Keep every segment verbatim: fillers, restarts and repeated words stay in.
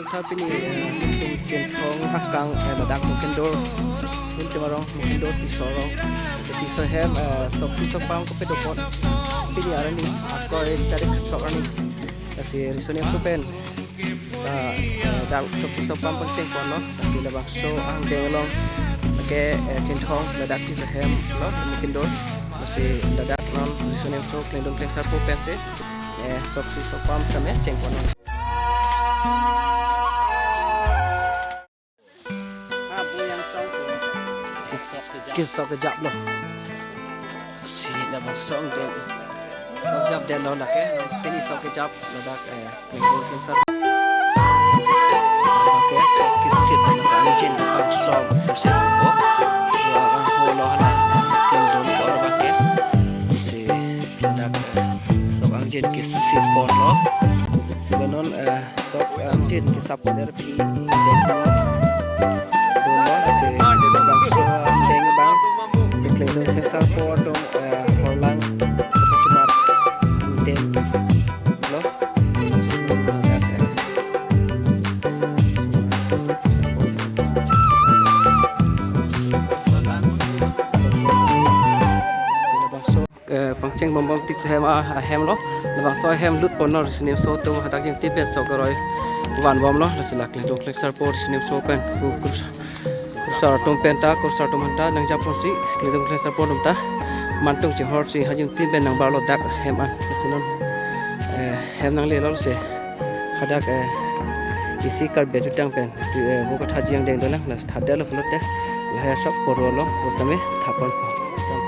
Tha pini, eh, tum Chinthong akang, eh, ladak Mukindor, tum Timarong, Mukindor, Tisorong, Tiso hem, eh, soksi sokpam kopi dopon. Pini arni, ako, eh, tarik sok arni. Lasi riso niso pen, eh, eh, dal soksi sokpam pangcheng ponlo. Lasi labangso angdeng along, lake, eh, Chinthong, ladak Tiso hem lo, Mukindor. Lasi ladak non riso niso klengdun klengsarpo pensi, eh, soksi sokpam kami cheng ponlo. Kesok kejaplo. Si labangso angdeng. Sok kejapdetlo lake. Pini sok kejap ladak, eh, klengdun klengsar. Lake sok kesit lake anjin bangso. Pusi ko. Dua orang holo hala. Klengdun ko lake. Si ladak, eh, sok anjin kesit ponlo. Lanon, eh, sok, eh, anjin kesap ler pi. Dun lo, si bangso angdeng bang. Si klengdun klengsarpo atum, eh, horlang. Kacumar. Angdeng. Lo. Eh, pangcheng bom bom Tiso hem, ah, ahem lo. Labangso ahem lut ponlo, riso niso atum hadak jingtim pen sok keroi van bomlo. Lasi la klengdun klengsarpo riso niso pen ku-, kurusar atum pen ta, kurusar atum anta nangjap ponsi klengdun klengsarpo atum ta mantung chinghorsi ha jingtim pen nangbarlo dak hem an. Lasi non, eh, hem nanglelo lasi hadak, eh, isi Karbi ajutang pen, eh, bo kathaji angdeng dolang, lasi thadetlo pulote lahai sok porolo, bostame thapon.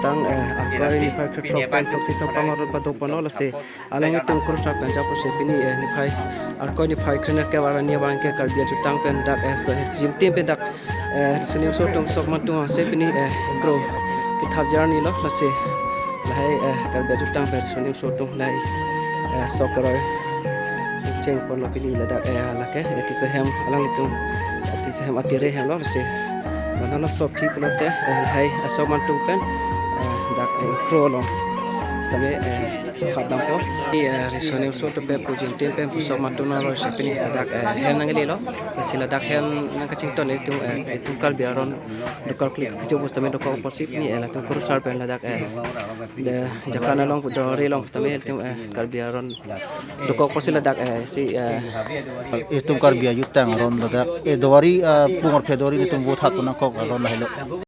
Tangtang, eh, Arkoi niphai krethrok pen soksi sokpam arlo padopon lo, lasi alanglitum kurusar pen japo si pini, eh, niphai, Arkoi niphai krenerkep arni abang ke Karbi ajutang pen dak, eh, so, eh, jingtim pen dak, eh, riso niso atum sok mantung angse pini, eh, ingkro kethap jarni lo, lasi lahai, eh, Karbi ajutang pen riso niso atum lahai, eh, sok keroi cheng ponlo pini ladak, eh, lake, eh, Tiso hem alanglitum, eh, Tiso hem atire hem lo, lasi mane lo sop ki pulote, eh, lahai, eh, sok mantung pen, eh, dak, eh, ingkro lo. Sitame, eh, khadang po. Ni, eh, riso niso atum pen pu jingtim pen pu sok mantung nanglo si pini dak, eh, hem nanglelo. Lasi ladak hem nangkachington itum, eh, itum Karbi aron dokok klik kecho bostame dokok apotsi pini, eh, latum kurusar pen ladak, eh, de jakan along pu dori along bostame itum, eh, Karbi aron dokok apotsi ladak, eh, si, eh, itum Karbi ajutang aron ladak, eh, dori, eh, pungor phedori itum vote hat nangkok aron lahelo.